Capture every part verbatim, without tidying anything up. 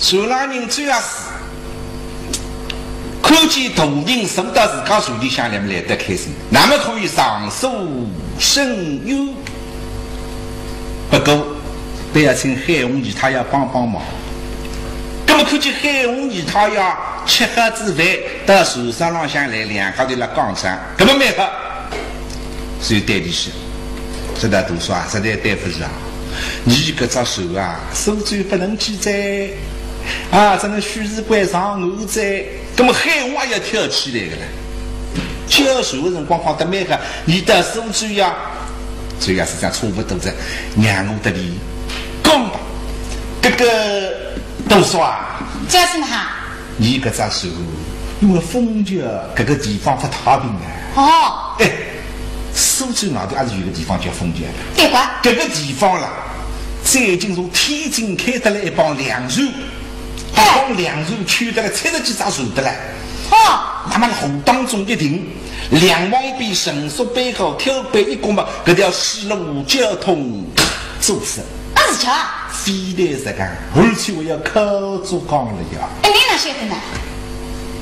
船浪人最要死，看见大人坐到自家船里向来，来得开心，那么可以上诉申冤。不过，都要请海洪姨太爷帮帮忙。那么看见海洪姨太爷吃好仔饭，到船舱浪向来，两家头来讲账，那么蛮好。 所以对俚说，说道：“大叔啊，实在对勿住啊，伲搿只船啊，苏州勿能去哉，啊，只能许是关上岸哉。”那么海洪也要跳起来个了。叫船个辰光讲得蛮好，伲到苏州呀，船也是讲差勿多哉，让我搭俚讲吧。搿个大叔啊，叫啥哈？ 伲搿只船，因为枫桥搿个地方勿太平啊。哦。哎，苏州外头还是有个地方叫枫桥的。对个。搿个地方啦，最近从天津开得来一帮粮船，哎。一帮粮船去得来七十几只船得来。哦。那么河当中一停，两旁边绳索摆好，挑板一挂嘛，搿条水路交通阻塞。 啊，是巧啊。非但是讲，而且我要靠左讲了呀。哎，你哪晓得呢？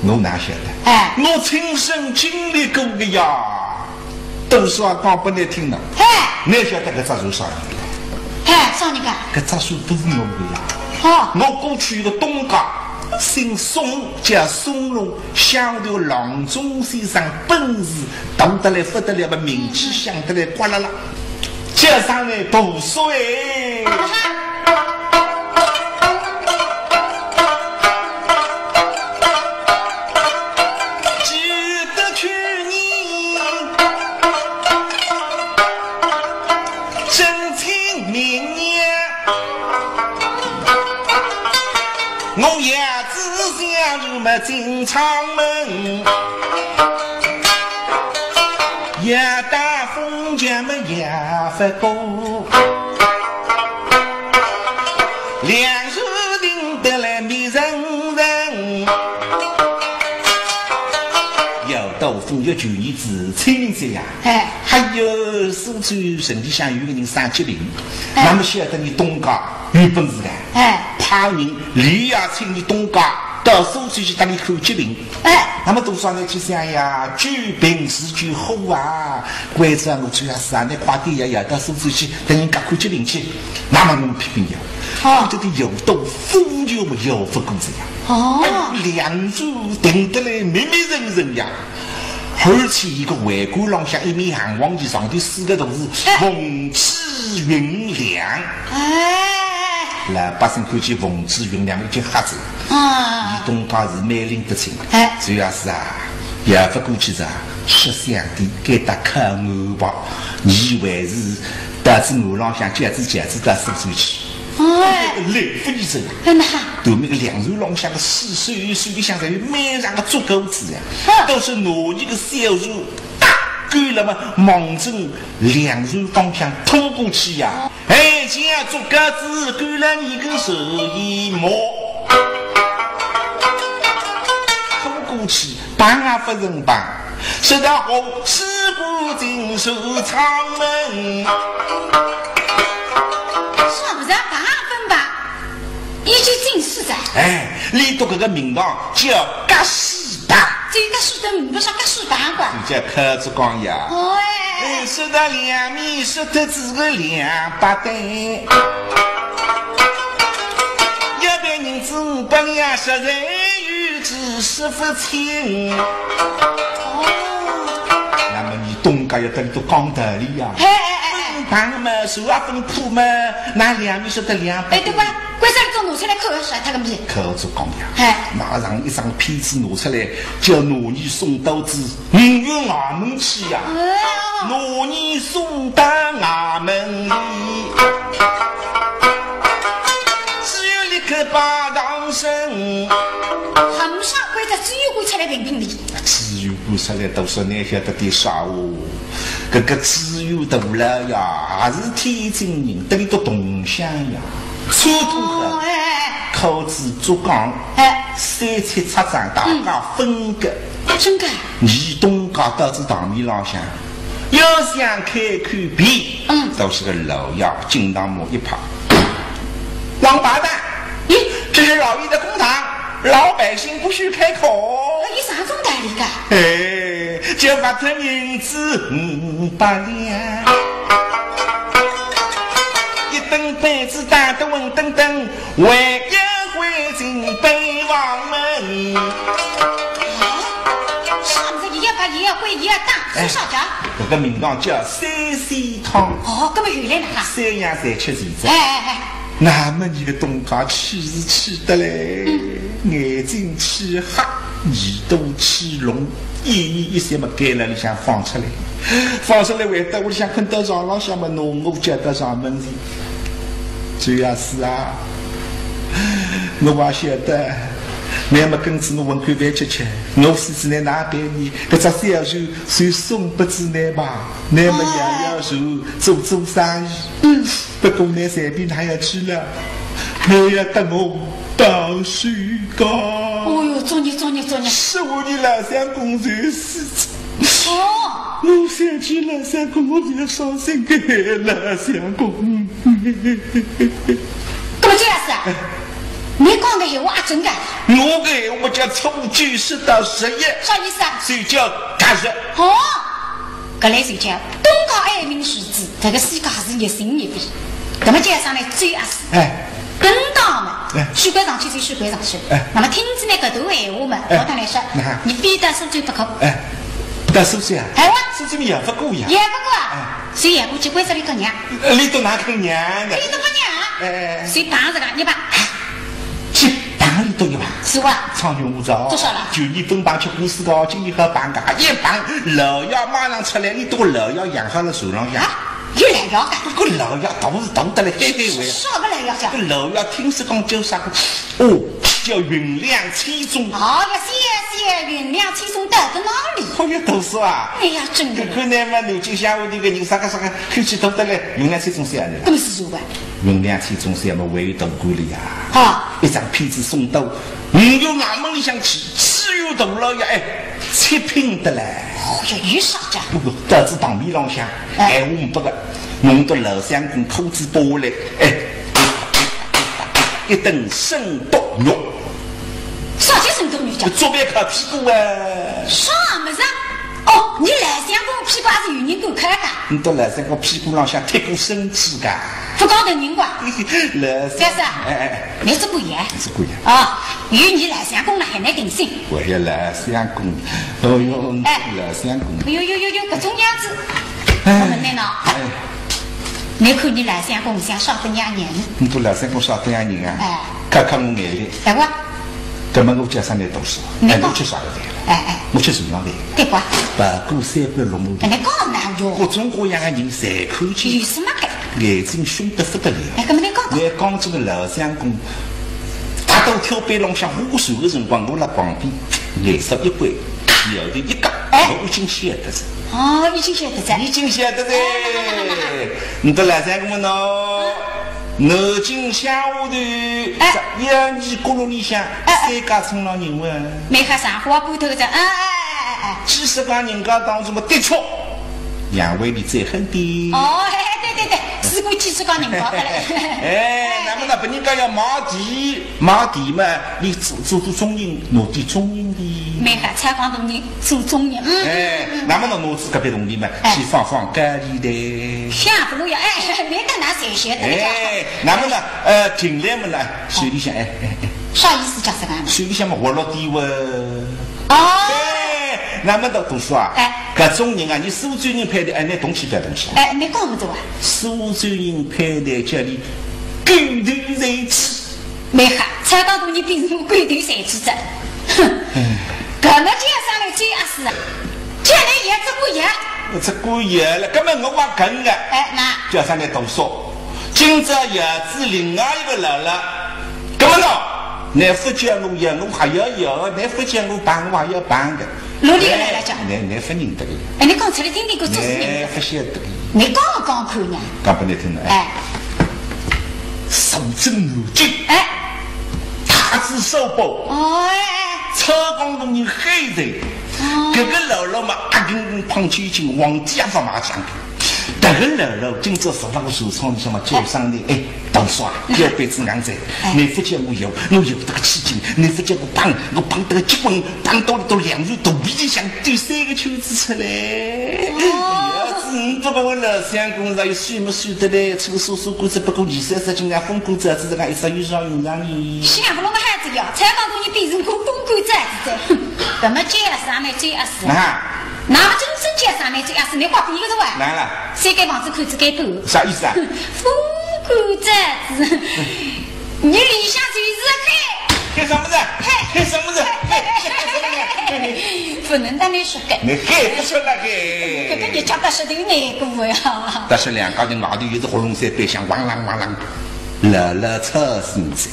我哪晓得？哎。我亲身经历过的呀。大叔啊，讲拨你听了。哎。你晓得搿只船啥人的？哎，啥人家？搿只船不是我的呀。哦。我过去有个东家，姓宋，叫宋龙，乡下浪中先生，本事大得来不得了，名气响得来呱啦啦。 叫声呢，大叔哎。记得去年，正清明年，我爷子想着么进 阊门，也打风琴么也不过，粮船停得来密人人。要到枫桥去年子清明节呀，哎。还有苏州城里向有个人生急病，哎。那么晓得伲东家有本事的，哎。派人连夜请伲东家到苏州去搭伲看急病。 哎。那么大叔呢去想呀，救病是救火啊，关照我最好是啊，你快点呀，要到苏州去，搭人家看急病去。那么我批评呀，哦。这个要到枫桥么要勿过哉呀。哦。哎，粮船停得来密密人人呀。而且一个围观浪向一面行横旗，上头四个大字，哎。奉旨运粮。哎。 老百姓看见奉旨运粮已经吓着了。啊。伲东家是蛮拎得清。哎。主要是啊，要勿过去是啊，说相对该搭靠岸吧，伲还是到仔岸浪向叫仔轿子到苏州去。哎。来勿及哉。哎，那哈。对面个粮船浪向个水手，水手里向侪有蛮长个竹篙子呀，啊。都是拿伲个小船搭够了嘛，望准粮船方向拖过去呀。 哎，将竹篙子勾了伲个船尾末，拖过去，碰也勿曾碰，说道：“我师傅进入阊门。”啥物事啊？碰也勿曾碰，已经进入哉。哎，俚笃搿个名堂叫夹水 碰。这个是的，不是夹水碰个。人家客子讲呀。哎。哎，说道：“粮米说得仔个两百担，要爿银子五百两，实在有仔说勿清。”哦。那么伲东家要搭俚笃讲道理呀。哎，哎，哎，哎。勿碰嘛，船也勿曾破嘛，哪粮米说得两百担。哎，对吧？ 关照俚笃拿出来看看，啥他个米。客子讲呀，哎。马上一张片子拿出来，叫拿伲送到仔五岳衙门去呀。哎呀。拿伲送到衙门里，只有一个拜堂僧。还没啥关照，知县官出来评评理。知县官出来，大叔，倷晓得点啥哦？搿个知县大老爷也是天津人，搭俚笃同乡呀。 差勿多个，哦，哎，哎，哎。靠仔竹篙，哎。三七拆账，大家分个。嗯。分个。伲东家到仔堂面浪向，要想开口辩，嗯。倒是个老爷，惊堂木一拍。王八蛋！咦？这是老爷的公堂，老百姓不许开口。有啥种道理个？哎，叫罚脱银子五百两，一顿板子打得稳登登，还要回进北房门。啊，啥物事也要罚，也要跪，也要打，是啥家？搿个名堂叫三鲜汤。哦，搿么原来哪哈？三样侪吃齐哉。哎哎哎。 那么伲个东家气是气得来，眼睛气瞎，耳朵气聋，一言一色么该辣里向放出来，放出来回到屋里向困到床浪向么，拿我叫到床门前。周阿四啊，我也晓得，倷么跟仔我混口饭吃吃，我死仔倷哪办呢？搿只小船就送拨仔倷吧，倷么摇摇船，做做生意。嗯。 不过呢，随便哪样去了，还要搭我报仇个。哦哟，作孽作孽作孽！是我的老相公就是。哦。我想起老相公，我就要伤心个，老相公。搿么周阿四啊，倷讲个闲话阿真个？我个闲话叫初九说到十一。啥意思啊？就叫隔日。哦。 搿来就叫东家爱民如子，搿个世界是一心一意。搿么接下来周阿四，哎。本当嘛，哎。许官上去就许官上去。哎。那么听仔倷搿段闲话嘛，哎。我搭倷说，哪哈？倷非到苏州不可。哎，到苏州啊？哎，我苏州么也勿过呀。也勿过啊。哎。所以也过去关照倷个娘。呃，倷到哪肯娘个？倷到我娘。哎。所以碰着个，倷吧。 去碰倷笃一碰。是哇。苍穹无造。多少了？旧年分碰吃官司个，今年好碰个，一碰，老爷马上出来，倷笃老爷养好了船浪向。啊，有老爷个？搿个老爷大是大得来，嘿嘿喂。啥个老爷家？搿老爷听说讲叫啥个？哦，叫运粮千总。哦哟，谢谢，运粮千总到得哪里？好有读书啊。哎呀，真的。搿个呢嘛，南京乡下头个人啥个啥个，口气大得来，运粮千总是哪里了？搿么是啥个？ 运粮千总是么还有大官了呀。啊。一张片子送到五岳衙门里向去，知县大老爷，哎，七品得来。哦哟，有啥家？不过，到仔堂面浪向，哎。闲话呒不个，弄得老相公裤子剥下来，哎，一顿生毒肉。啥叫生毒肉家？竹板敲屁股啊。啥物事啊？哦，倷老相公屁股还是有人敢敲个？倷笃老相公屁股浪向贴过生纸个。 勿讲得人个。老相公。小四啊，哎，哎，哎。倷是官员。是官员。哦，有倷老相公了还倷定心。我也老相公，哦哟，哎。老相公。哟哟哟哟，搿种样子。哎。我问倷喏，哎。倷看倷老相公像啥个样人？倷笃老相公啥个样人啊？哎。看看我眼里。哎，我 搿么我叫啥倷读书？倷讲。哎，我吃啥个饭？哎，哎。我吃船浪饭。对吧？不过三观六路。哎，倷讲哪有？各种各样的人侪看见。有啥个？眼睛凶得不得了。哎，搿么倷讲讲。倷讲这个老相公，他到跳板浪向划船的辰光，我辣旁边，眼色一关，摇头一夹，哎。我已经晓得了。哦，已经晓得了。已经晓得了。哎。倷笃老相公们喏，嗯。 南京乡下头，哎。一二角落里向，哎，哎。三家村浪人哇。蛮好，上花布头子，哎，哎，哎，哎。几十家人家当中么，的确，杨伟你最狠的。哦，哎，哎，对，对，对，是个几十家人家的嘞。哎，那么呢，别人家要买地，买地嘛，你做，做，做中人，拿点中人的。蛮好，采访中人。 做中人，嗯，哎，嗯，嗯。那么呢，拿仔搿笔铜钿嘛，哎。去放放高利贷。想勿到呀，哎，没得拿钱学的。哎，那么呢，呃，进来么呢，手里向，哎，哎，哎。啥意思讲这个啊？手里向么活络点哇。哦。哎，那么呢，读书啊，哎。搿种人啊，倷苏州人配的，哎，倷动气勿要动气啊。哎，倷讲勿着啊。苏州人配的叫倷狗头才气。 蛮好，采访中人比我狗头才气着。哼，搿么叫啥呢？周阿四啊，叫倷爷做官爷。做官爷了，搿么我也跟个。哎，那叫啥呢？读书。今朝爷子另外一个来了，搿么呢，倷勿叫我爷，我还要爷，倷勿叫我爸，我还要爸个。 哪里个来了讲？哎，倷，倷勿认得个。哎，倷讲出来听听看，做事人。倷勿晓得个。倷讲讲看呢。讲拨倷听呢，哎。哎。坐镇南京，哎。太子少保，哦，哎，哎。操江大人海瑞，哦。搿个老老嘛，阿根胖青青，皇帝也勿买账个。搿个老老今朝坐辣我船舱里向嘛，叫声你，哎，大叔啊，要杯子硬酒，哎。你勿叫我要，我要得个起劲，你勿叫我碰，我碰得个结棍，碰到里头两只肚皮里向兜三个圈子出来。哦。要是你勿把我老相公，那又算么算得来，这个叔叔估计不过二三十斤啊，风干子啊，只是讲一只有上用场哩。想勿到么还是要，才讲到你变成个风干子啊，搿么叫啥么叫啊是？啊。 那么真正叫啥名字？要是你刮胡子个是吧？来了。谁给房子看子给头？啥意思啊？富贵子，你里向就是黑。黑什么子？黑什么子？黑什么子？不能当面说的。你黑不出来黑。搿个日脚踏实地难过呀。但是两家头外头又是喉咙塞背响，汪啷汪啷，老老吵死哉。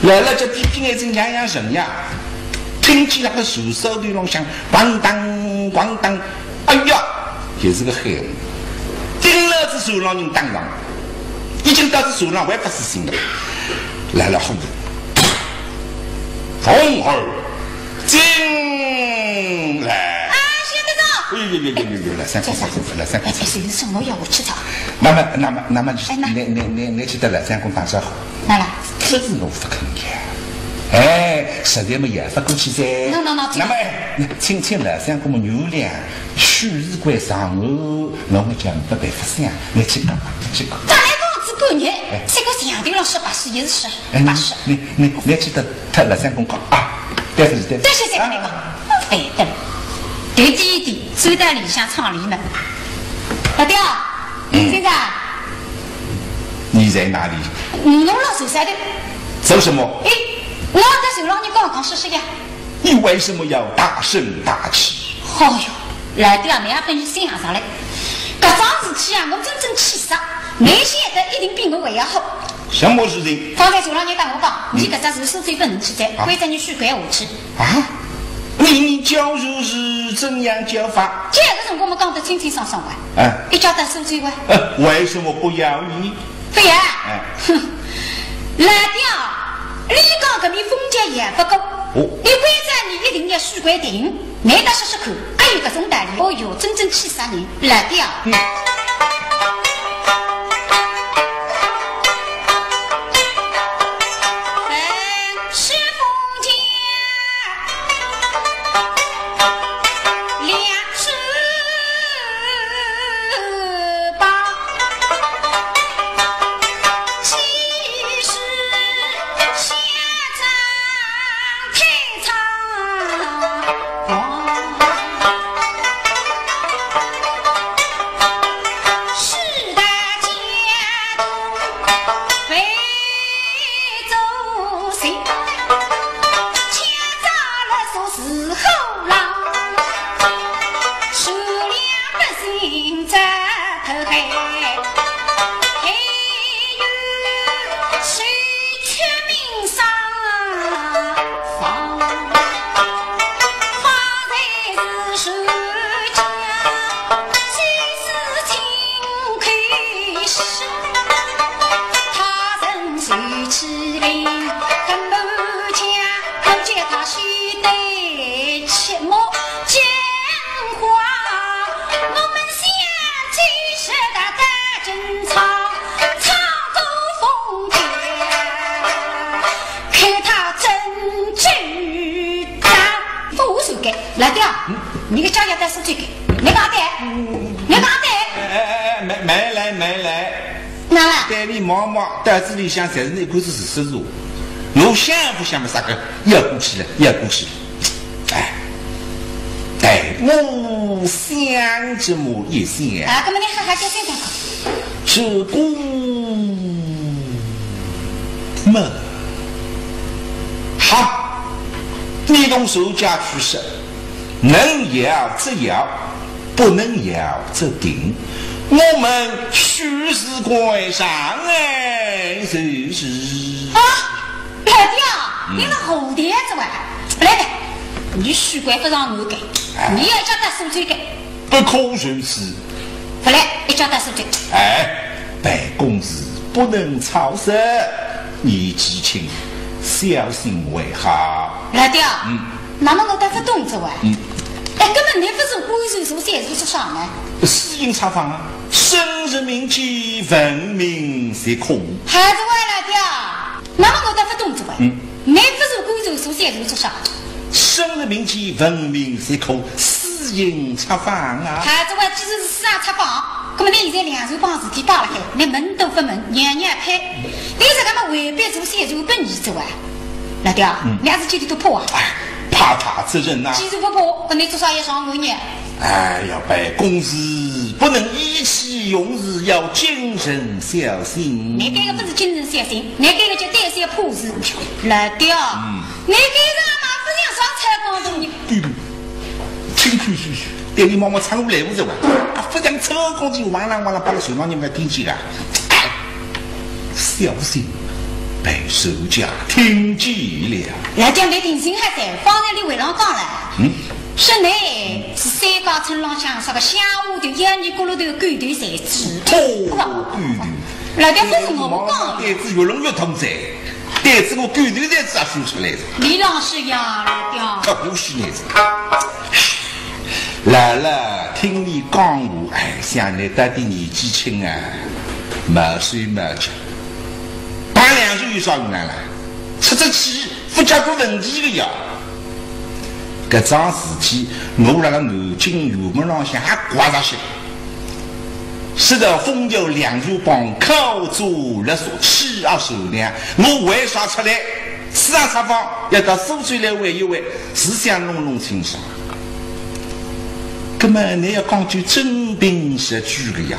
老老叫皮皮眼睛样样人呀。 听见那个手手头浪向咣当咣当，哎呀，也是个海人，盯牢仔船浪人打上，已经到仔船浪还勿死心了，来了后头，从后进来。啊，谢队长。哎呦呦呦呦呦呦，来三个，来三个，来三个。哎，哎，谁是说我要我去找？那么，那么，那么，哎，那你，你，你，你去对老相公打招呼。哪了？ 这是我勿肯呀。哎，实在么也勿过去噻。喏，喏，喏，那么，哎，请，请老相公原谅，许是关上我，我么讲没办法想，你去讲吧，去讲。咱来讲子过年，哎。这个想对了是八十也是十，哎，八十。你，你，你去对，对老相公讲啊，对不起，对不起。对不起，对不起，啊。哎，对了，对第一点，走到里向唱里面。老弟啊，嗯。现在 你在哪里？嗯，我老手下的。做什么？哎，我在手浪你刚刚说说呀。你为什么要大声大气？哦哟，老弟啊，你也分析想上来，搿桩事体啊，我真正气煞，你现在一定比我还要好。什么事情？方才手浪你跟我讲，你搿只是收费本能去的，啊？关照你去管下去。啊？你，你教授是怎样教法？这个辰光我讲得清清爽爽啊，哎。一家到苏州啊。呃，为什么不要你？ 对呀，哎。哼，老弟啊，你讲搿面风景也不够，哦。你关照你一定要许关定，难得说说看，还有搿种道理。哦哟，真正气煞人，老弟啊。嗯。哎，是风景。 两只吧，其实相争太猖狂。世代间都被 做事，千招了说是后浪，善良百姓在投海，还有谁去民伤亡？方才是谁家，谁是亲口说？ 他人谁欺凌，更不讲，可见他是对切莫讲话。我们想起是他的争吵，唱歌风景，看他真正大。不无所谓，来掉，你个家要带出去给，你讲的，你讲的。哎哎哎，没没来没来。 哪了？对俚望望，到仔里向侪是那个是事实。我想勿想么啥个，要过去了，要过去了。哎，对，我想这么一想。啊，搿么你好好叫声看看。这个么，好，你同手下去说，能要则要， 不能要则停。我们许是关上哎，就是。啊，老弟啊，嗯。你那好点子哇？不来的，你许关不上我的，哎。你要叫他收这个。不可如此。不来，一叫他收这个。哎，办公事不能吵事，你知情，小心为好。老弟啊，嗯。那么我倒不懂这哇。嗯。哎，搿么倷勿是官船坐小船做啥呢？私行差访啊，圣人名迹，闻名学科。还是为了的啊？那么我倒勿懂哉喂。嗯。倷勿是官船坐小船做啥？圣人名迹，闻名学科，私行差访啊。还是为，既然是私行差访，搿么倷现在两船帮事体摆辣海，倷问都勿问，让让开，倷是搿么回避坐小船本意哉喂。 老爹啊，嗯。倷还是见得多怕啊？哎，怕他之人呐。既然勿怕，搿倷做啥要上岸呢？哎呀，办公事不能意气用事，要谨慎小心。倷搿个勿是谨慎小心，倷搿个叫胆小怕事。老爹啊，嗯。倷搿个嘛勿像上菜馆子呢。对对，请去去去，店里妈妈唱我来勿着哇，啊，勿像唱歌就哇啦哇啦，把个水浪人家听见了。 小心，被手下听见了。老爹，倷定心还在，方才倷回廊讲了。嗯？说倷是三家村浪向啥个乡下头，要你角落头狗头才子。土狗头。老爹，搿是我讲的。胆子越弄越大哉，胆子我狗头才子也说出来了。李老师呀，老爹。可不是那种。 老老听你讲话，哎，想倷到底年纪轻啊，毛手毛脚，碰两手有啥用场啦？出出气，勿解决问题个呀。搿桩事体，我辣辣南京衙门浪向还刮着去。说到风流两船帮，靠左勒索，欺压善良，我为啥出来？ 私行差访，要到苏州来会一会，是想弄弄清爽。葛么倷要讲究真凭实据个呀，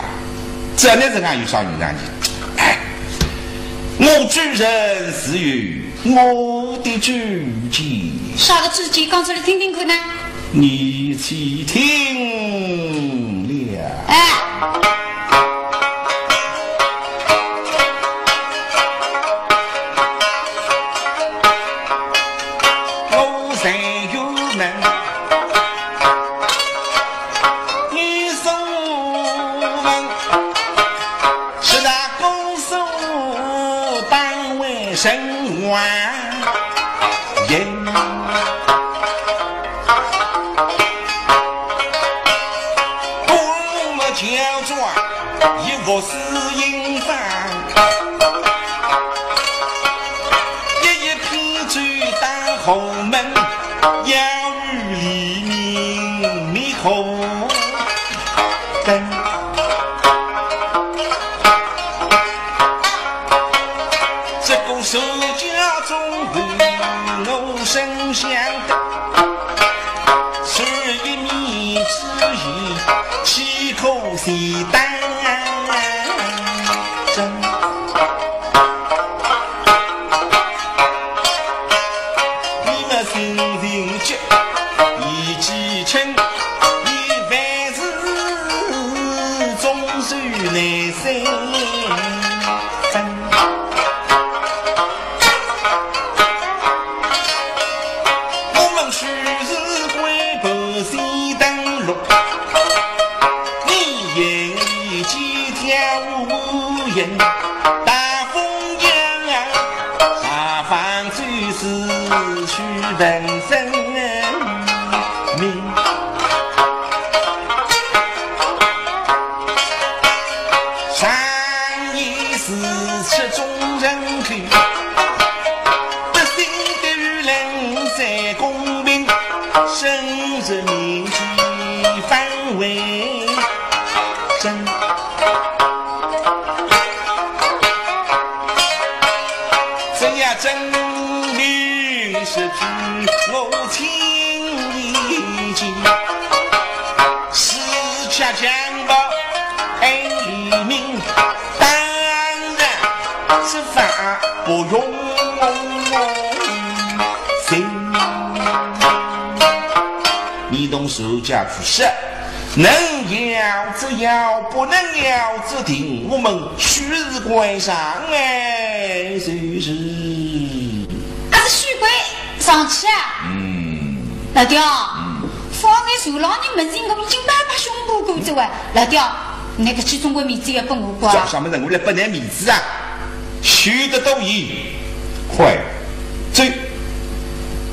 照倷实梗有啥用场呢？哎，我做人是有我的主见。啥个主见？讲出来听听看呢？你且听了。哎。 我在衙门，你所问，是那公诉单位审问人。我们叫做一个私营犯。 一一批酒打后门，要与黎民灭口灯。这个手家中的我身相等，是一面之意，岂可随单真？ 你们心情急，一气嗔，你万事总是难三分。我们须是归本性登陆，你言几条无言，大风扬啊，大风 就是去问神明。善言是出众人口，百姓的舆论在公平，圣人民的范围深。 这也证明是据我亲眼见，是家强暴爱黎民，当然执法不用心。你同手下去说， 能要则要，不能要则停，我们须是关上哎，就是。啊，是许贵上去啊？嗯。老爹，嗯。方才船浪人问清，我已经拍拍胸脯过哉喂。老爹，那个去中国面子也不我管。叫什么人？我来不能面子啊？休得多言，快走。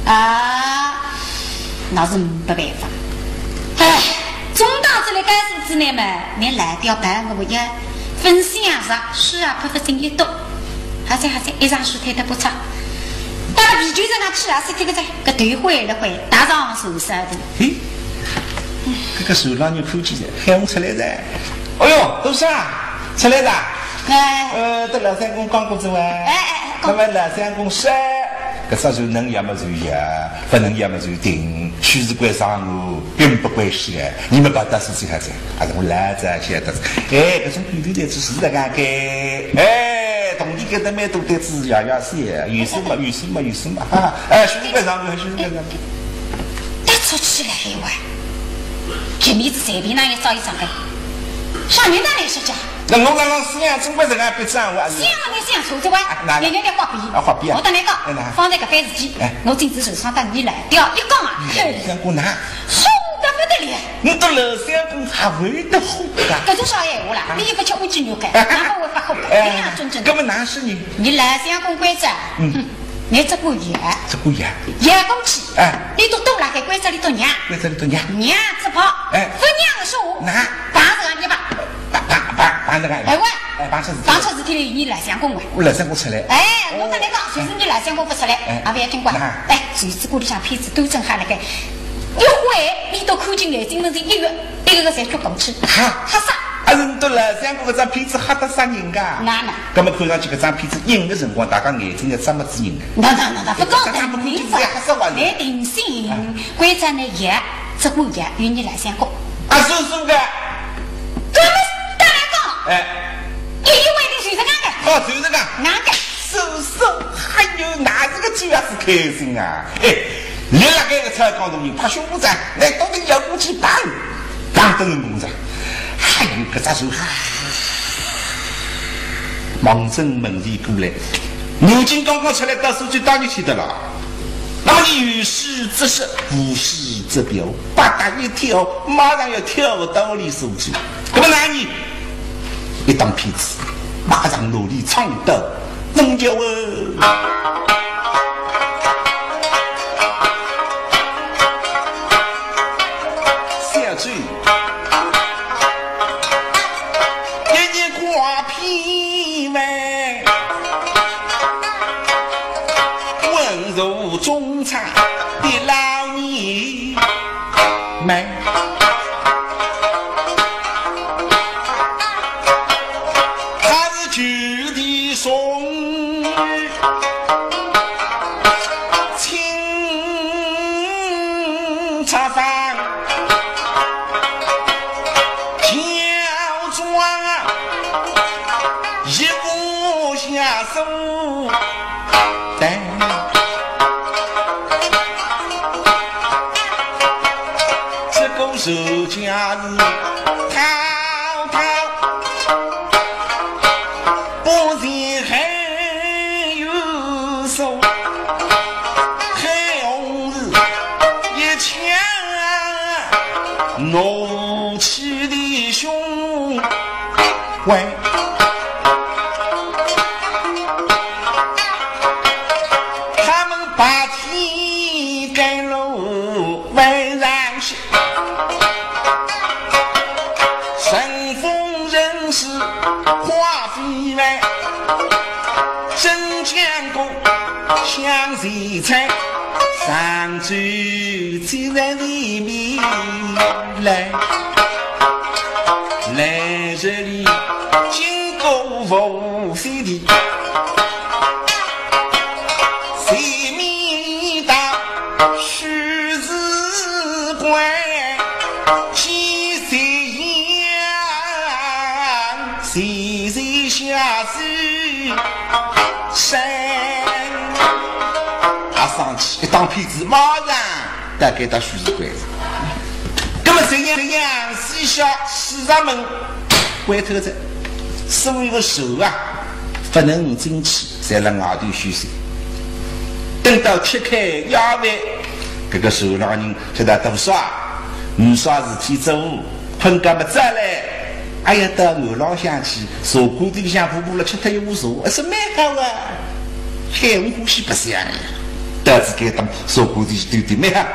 啊，那是没办法。告诉子呢嘛，你来掉白我也分享上，书啊，拍发进一读。还在还在，一场书推得不差。到了啤酒上去啊，是这个在，搿头昏了昏，打上手啥的。嘿，搿个船浪人看见了，喊我出来噻。哎哟，多少啊？出来噻。哎。呃，搭老相公讲过子哇。哎，哎，哎，讲。那么老相公说，搿只船能摇么就摇，勿能摇么就停，许是关上我，并不关系的。你们把大事情还在，还是我来着，晓得。哎，搿种鬼头台子是这样个。哎，同你跟他们都得子摇摇些，有什么，有什么，有什么，哈哈。哎，许是关上我，许是关上我。 搭出去了海外，搿面子随便哪能也找一张个，啥人哪能说讲？那我刚刚思想总归是俺别讲我啊。想嘛，你想错的哇，啊，哪能？人家在花边，啊，花边啊。我跟你讲，哎，哪？方才搿番事体，哎。我今朝受伤，但你来，对，一讲啊，嗯，嘿，相公哪？好得不得了。你都老相公还会得好啊？搿种啥闲话啦？啊。你又不吃乌鸡肉干，哪能会发火？哎，你呀，真正的。搿么哪是你？你老相公关照，嗯。哼。 你只管摇，只管摇，摇过去，哎。你都懂了，该关照里头让，关照里头让，让只跑，哎。勿让个说，那。碰着一把，碰，碰，碰，碰着个，哎喂，哎，碰出事体，碰出事体了，你老相公啊。我老相公出来。哎，我跟你讲，就是你老相公勿出来，哎。也勿要紧管。那。哎，就是屋里向片子都整好了该，一会你都看见眼睛门前一个，一个个侪转过去，哈。吓煞。啊，人都老相公搿张片子吓得杀人家。哪能？ 搿么看上去搿张片子映个辰光，大家眼睛侪眨么子人呢？那那那那，勿讲搿张片子吓煞我了。你定心，哎。关照呢也，只管也，与你老相公。啊，是是个。搿么当然讲，哎。一言为定，就是搿样个。哦，就是搿样。硬个。是是，哎哟，哪是个主要是开心啊？哎，你辣盖个菜缸里面拍胸脯子，那到底要过去办。 当等人工作。哎哟，搿只手啊，望准门前过来，眼睛刚刚出来，到手就当然去得了。那么你有事则说，无事则表，吧嗒一跳，马上要跳到里手去。那么哪能？一当片子，马上努力唱到，能叫哦。 小嘴，一日挂片尾，稳如中舱的老年妹。她是九弟送 清茶坊，乔装一个下手，对，这个人家是淘淘。 不是很有数，黑红是一腔怒气的胸怀。他们把天盖路外上去。 顺风顺水花飞来，镇江过香前菜，上酒接在里面来，来这里经过无锡的。 前面到许是关，见斜阳斜斜下手山。啊，上去一当片子，马上大概到许是关。那么斜阳斜阳西下，西直门关脱哉，所有的船啊，不能进去。 侪辣外头休息。等到吃开夜饭，搿个船浪人吃得多少，没啥事体做，困觉么早来。哎呀，到岸浪向去，茶馆里向婆婆辣吃脱一壶茶，还是蛮好啊。海红欢喜白相呀，到仔该搭茶馆里去兜兜蛮好。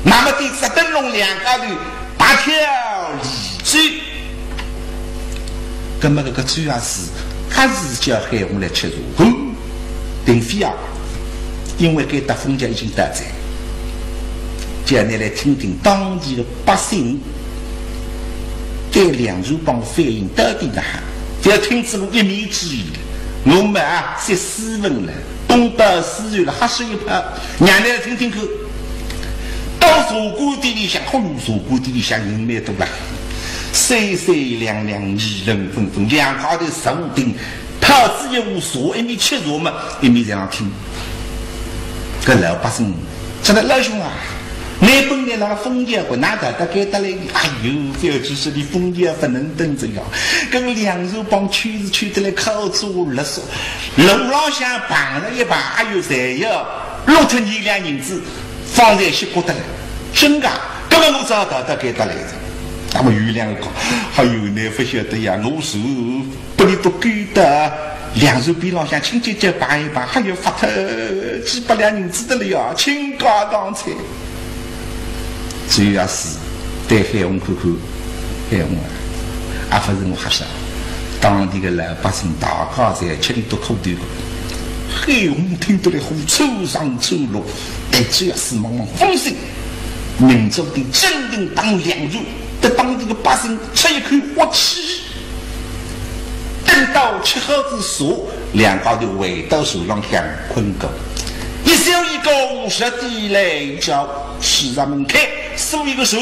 那么点只灯笼两家头，拔跳酒。葛末搿个酒啊是，还是叫海洪来吃茶。哼，并非啊，因为该搭风家已经到哉，叫倷来听听当地的百姓对梁山帮反应到底哪哈。覅听仔我一面之语，我们啊，说斯文了，东跑西窜了，瞎说一泡，让倷来听听看。到茶馆店里向，嚯哟，茶馆店里向人蛮多啦，三三两两，议论纷纷，两家头坐定，泡仔一壶茶，一面吃茶嘛，一面在那听。搿老百姓，说道老兄啊，倷本来那个风家个，哪到该搭来？哎哟，覅去说俚风家勿能登这个，搿个梁山帮圈是圈得来靠左勒索，路浪向碰了一碰，哎哟，侪要落脱二两银子， 方才歇过得来，真个，搿么我早到到该搭来哉。葛么有两个讲，哎哟，倷勿晓得呀，我是拨俚笃勾搭，梁山边浪向亲戚结拜一拜，还要发脱几百两银子得了呀，倾家荡产。主要是对海洪看看，海洪啊，阿勿是我瞎说，当地个老百姓大家侪吃俚笃苦头个。海洪听得来火车上车落， 哎，主要是望望风声，明朝定镇定打梁山，得当地个百姓出一口恶气。等到吃好仔茶，两家头回到船浪向困觉。一宿一觉，十点来一觉，水闸门开，所有个船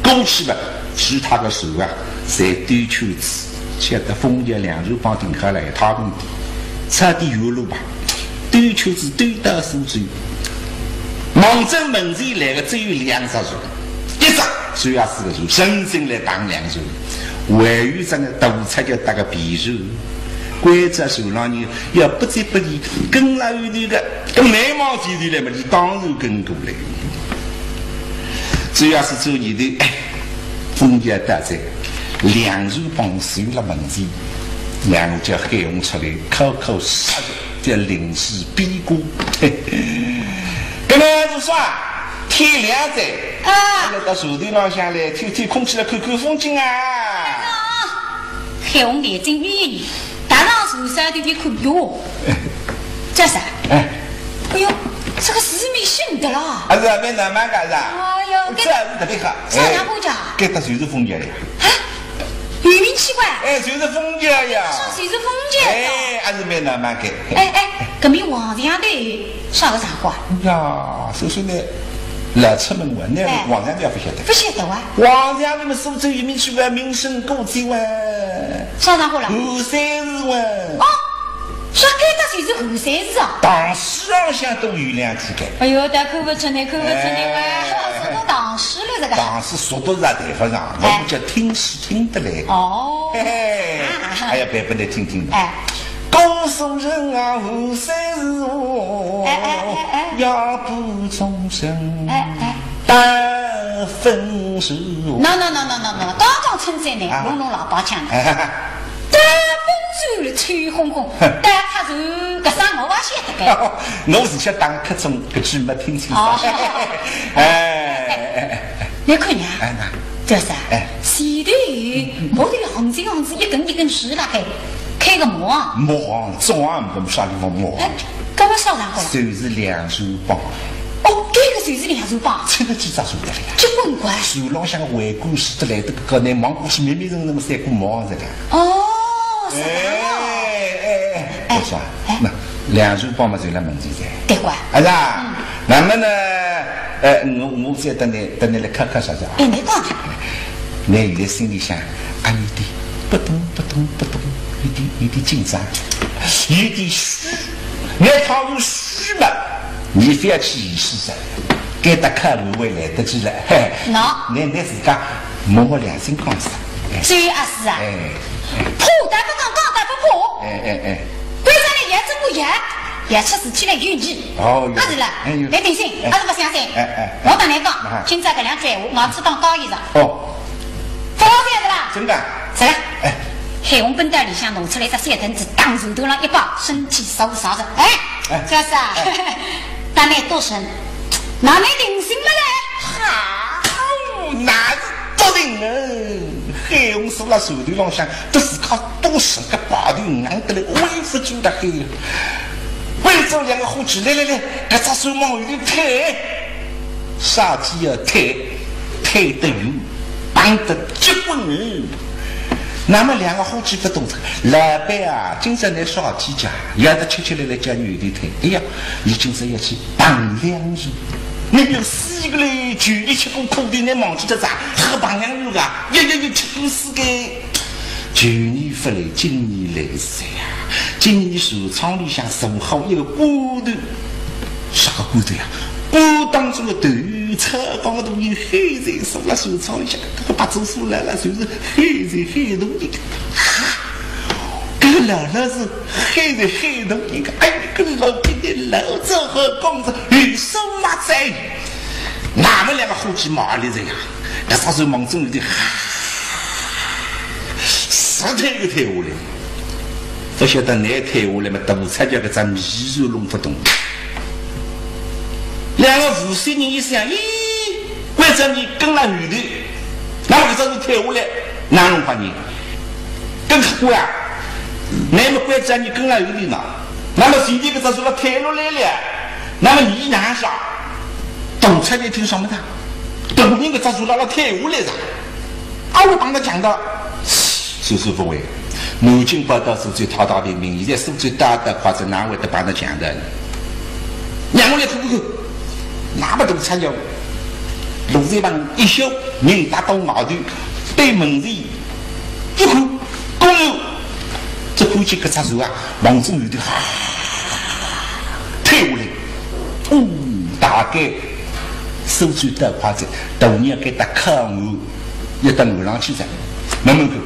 过去了，其他个船啊，侪兜圈子，晓得风家梁山帮停好了一塌糊涂，差点远路吧。 兜圈子兜到苏州，望准门前来个只有两只船，一只主要是个船，真正来打梁山，还有一只呢，大出叫搭个皮船，关照船浪人要不离不离，跟牢后头个，跟难望前头来嘛，俚当然跟过来。主要是做前头，哎，风要到哉，梁山帮船辣门前，然后叫海洪出来，口口杀人。 叫临时变卦。搿么是啥？天亮哉，啊。阿拉到船头浪向来，透透空气，来看看风景啊。啊，海洪眼睛眯一眯，踏上船梢头一看，哟，这啥？哎。哎哟，这个是蛮新的啦。啊，是啊，蛮浪漫个，是啊。哎哟，这还是特别好。啥人家？哎，搿搭就是风家呀。啊？ 有名气怪。哎，就是风家呀。啥，就是风家呀。哎，还是蛮浪漫个。哎，哎，搿面王祥头啥个场化？呀，所以说呢，老出门玩呢，哎。王祥头也勿晓得。勿晓得哇。王祥头嘛，苏州有名气怪，名声古迹哇。啥场化啦？寒山寺哇。哦，说该搭就是寒山寺啊。唐诗浪向都有两句个。哎哟，但看勿出呢，看勿出呢，哎。哇，说到唐诗了这个。唐诗说到啥地方上，哎。我们叫听诗 听得来。哦。嘿嘿，啊。哎呀，背本来听听。哎。古时人啊，寒山寺哦，哎，哎，哎，哎。夜半钟声，哎，哎。丹凤树。喏，喏，喏，刚刚称赞呢，啊。弄弄老八腔呢。哎。丹凤树吹哄哄，哼。丹凤树，搿啥我也晓得个。我是吃当客中，搿句没听清爽。哦。哎，哎，哎。 侬看呀，哎，那，这是啊，哎。前头木头横直横直一根一根竖辣海，开个木行。木行，总行，搿么啥地方木行？哎，搿么啥场化？就是梁山帮。哦，搿个就是梁山帮。出了几只船得了呀？结棍怪。船浪向个会馆是得来得个，那望过去密密麻麻三个木行在搿。哦，是搿样哦。哎，哎，哎，哎。我说，哎。那梁山帮嘛就辣门前哉。对个。啊，是啊。嗯。那么呢， 呃，我，我再搭侬，搭侬来看看啥子啊？哎，侬讲。侬现在心里向，啊，有点扑通扑通扑通，有点，有点紧张，有点虚。侬倘若虚嘛，侬覅去意思噻，该搭看我会来得及了。嘿，喏。侬，侬自家摸摸良心讲噻。哎。主要是啊，哎，哎。怕但勿讲，讲但勿怕。哎，哎，哎。关照侬也真个也，也出事体来有你。哦，有。阿是啦，哎，有。侬定心，哎。阿是勿相信？哎，哎，哎。我搭侬讲，啊。今朝搿两句闲话，硬是当高一着。哦。勿浪费个啦。真个？是啦。哎。海洪奔到里向弄出来只小凳子，当船头浪一摆，身体稍稍着。哎，哎。主要是啊，哎。搭侬多声，那侬定心了嘞。好，那是多哎，海洪坐辣船头浪向，搿自家多少个把头硬得来，微服转得海。为仔两个伙计，来来来，搿只船往后头推，啥体要推，推得远，碰得结棍。那么两个伙计勿懂，老板啊，今朝拿啥体价？要得吃吃来来叫你后头推。哎呀，伊今朝要去碰两船。 你有四个嘞，就你吃过苦的，你忘记了啥？喝棒洋油啊，也也也吃过四个。旧年勿来，今年来噻呀！今年船舱里向坐好一个官头，啥个官头呀？官当中的头，操，讲个东西，海贼坐辣船舱里向，搿个白做书来了，就是海贼海东的。啊，搿个老老是海贼海东的，哎，搿个老逼的老早好讲是有数没在。 那么两个伙计骂里这样，搿啥船望准后头，实在个推下来，勿晓得哪推下来嘛，大船搿只尾船弄勿动。两个无锡人一想，咦，关照你跟了后头，那么搿只船推下来，哪弄法呢？更可恶啊！那么关照你跟了后头呢，那么前头搿只船了推落来了，那么你哪想？ 大船一听啥么的，大人搿只船辣辣推下来哉。啊，我帮他讲的，苏州勿会，南京跑到苏州讨打平民，现在苏州倒倒快哉，哪会得帮他讲的？让我来看看看，那么大船要，路子旁一休，人踏到外头，对门前 一看，果然，只看见搿只船啊，望准后头推下来。哦，大概苏州倒快哉，大人要该搭靠岸，要到岸浪去哉。问问看，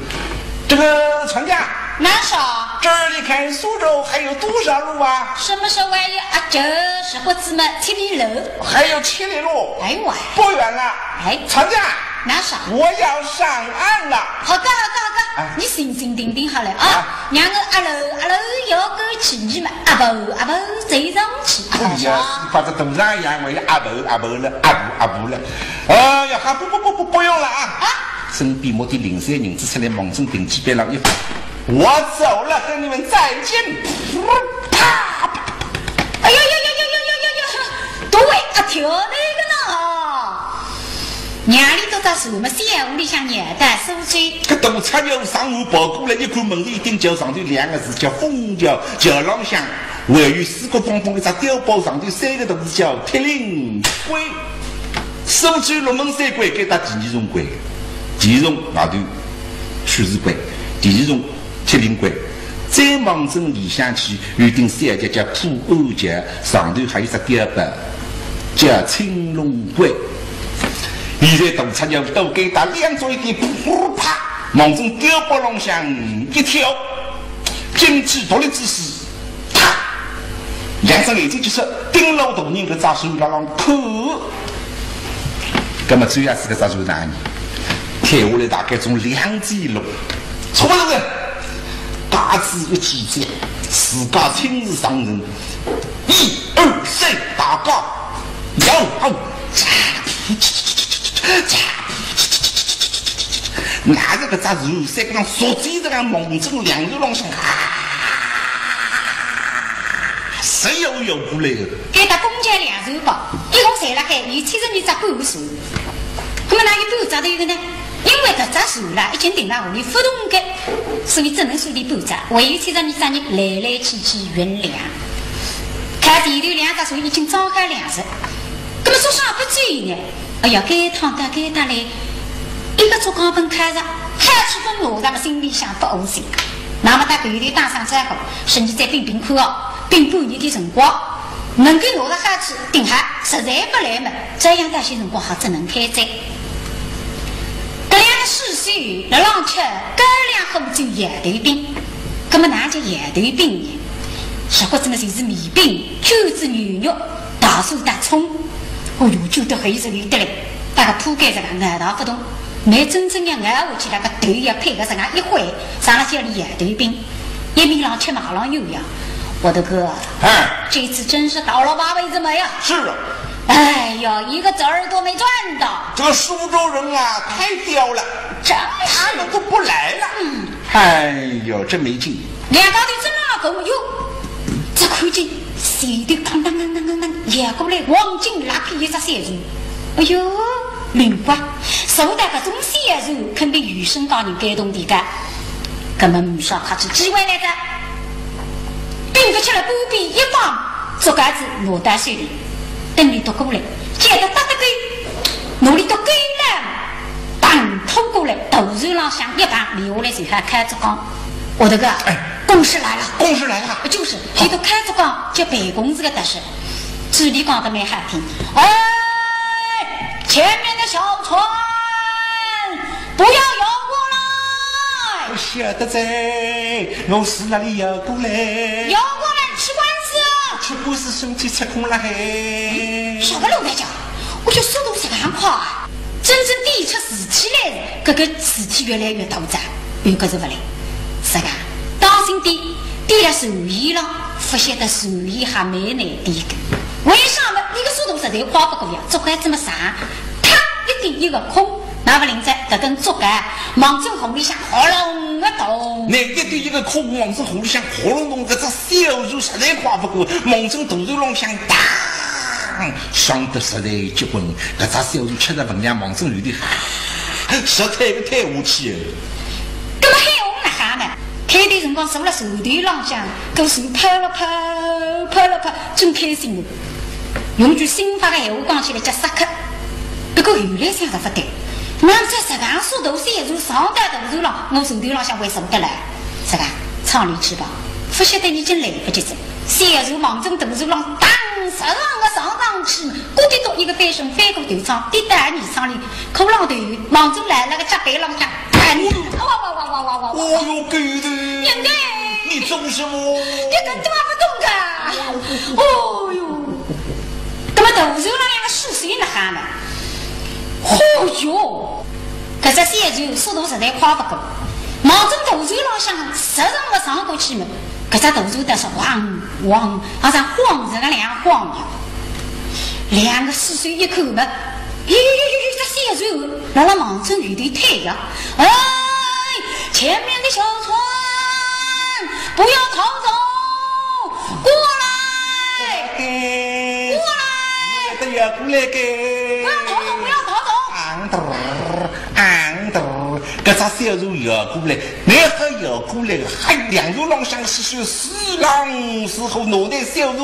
这个船家，哪啥？这里看苏州还有多少路啊？什么时候还有啊？就是不止嘛，七里路。还有七里路？哎，我。不远了。哎。船家， 哪啥？我要上岸了。好个，好个，好个，哎。你心心定定好了啊。啊。让我阿楼阿楼要过去，你们阿婆阿婆再上去。哎呀，啊，是，把这东山一样，我也阿婆阿婆了，阿婆阿婆了。哎呀，还不不不不不用了啊。啊。身边摸点零碎银子出来，望准定几板浪一放，我走了，跟你们再见。啪！哎呀呀呀呀呀呀呀呀！都会啊，跳那个呢。 娘里头到什么小屋里向念的苏州？搿大船要上岸跑过来，一看门头一顶，叫上头两个字叫枫桥，桥浪向还有四个方方一只碉堡，上头三个大字叫铁岭关。苏州龙门三关，该搭第二重关，第一重外头水师关，第二重 铁岭关。再望准里向去，有顶小桥叫破案桥，上头还有只碉堡，叫青龙关。现在大船要到该搭，亮着一点，噗，啪，望准碉堡浪向一跳，金鸡独立之势，啪，两只眼睛就是盯牢大人搿只船浪浪看。葛末主要是搿只船哪能？推下来大概从两米路，差勿多个。 架子一起接，自家亲自上阵，一二三，大家摇好，拿着搿只船，三个人坐在这个望准两头浪向啊，谁有有不累的？该搭公家两船吧，一共侪辣海，有七十二只管船，那么哪有半只头个呢？ 因为搿只船啦，已经停辣屋里勿动个，所以只能算伊半只，还有七十二只人来来去去运粮。看前头两只船已经装好粮食，葛末做啥勿走呢？哎呀，该趟到该搭来，一个竹篙本开着，好处分我，咱们心里向勿窝心。那么到后头打声招呼，说你再拼拼看哦，拼半日的辰光，能够拿着好处顶好，实在勿来么，照样到歇辰光好只能开哉。 搿两个世子辣浪吃高粱火酒摇头饼，葛末哪叫摇头饼呢？实骨子么就是面饼，卷仔牛肉，大蒜搭葱。哦哟，卷得黑色溜得来，搭个铺盖实梗咬勿动，蛮真正要咬下去，那个头要配合实梗一挥，上了叫伊摇头饼。一面浪吃嘛，浪有呀。我的哥啊，哎。这次真是倒了八辈子霉呀。是啊。哎呀，一个子儿都没赚到。这个苏州人啊，太刁了，真是。他们都不来了。嗯。哎呦，真没劲。两家头正辣辣搿么哟，只看见前头当当当当当当，摇过来黄金拉开一只小船。哎哟，灵光，坐到搿种小船，肯定有身家人该动地个。搿么勿少客气机会来哉。 并勿吃了，半边一放，竹竿子拿到手里，等伊渡过来，接得搭搭勾，拿伊渡过来，当拖过来，大船浪向一放，留下来就喊开竹篙。我的个，哎，公事来了，公事来了。就是，伊渡开竹篙，叫办公事个搭手，嘴里讲得蛮好听。哎，前面的小船，不要摇过来。晓得哉，我是哪里摇过来？摇过来吃官司。吃官司身体吃空了嘿。啥个老白讲？我就速度十万快啊！真正点出事体来，搿个事体越来越大哉，有个是勿来。是个，当心点，点了船沿浪，勿晓得船沿还蛮难点个。为啥呢？伊个速度实在快勿过呀，竹竿子么长，啪一点一个空， 那勿灵哉，搿根竹竿望准河里向轰隆个动。那一点一个空望准河里向轰隆隆，搿只小船实在快勿过，望准大船浪向当，上得实在结棍，搿只小船吃着分量望准后头，实在个推下去。搿么海洪哪哈呢？开头辰光坐辣船头浪向，搿船飘了飘，飘了飘，真开心个。 用句新法个闲话讲起来叫杀客。不过后来想着勿对，那么在实梗速度，小船上到大船浪，我船头浪向会坐得来？是吧？舱里去吧，勿晓得已经来勿及哉。小船望准大船浪当，实梗个上上去，咕滴咚一个翻身，翻过头舱，跌到二舱里，骷浪头，望准来了个甲板浪向，哎，哇哇哇哇哇哇哇！哦哟，狗头！人呢？你做什么？你搿都还勿懂个？哦哟！ 那么大船浪向个水性哪哈呢？哦哟，搿只小船速度实在快勿过，望准大船浪向实梗个上过去么，搿只大船倒是晃晃，好像晃着个两晃呀。两个水手一看么，咦，这小船辣辣望准后头推呀，哎，前面的小船不要逃走，过来！ 过来！过来个！不要逃走，不要逃走！昂嘚儿，昂嘚儿，搿只小船摇过来，蛮好摇过来个，嗨，两头浪向是水，水浪似火，拿那小船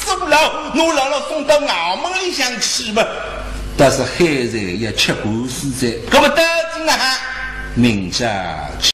收牢，拿牢牢送到衙门里向去吧。但是海贼也吃官司哉，搿么到底哪哈？明朝去。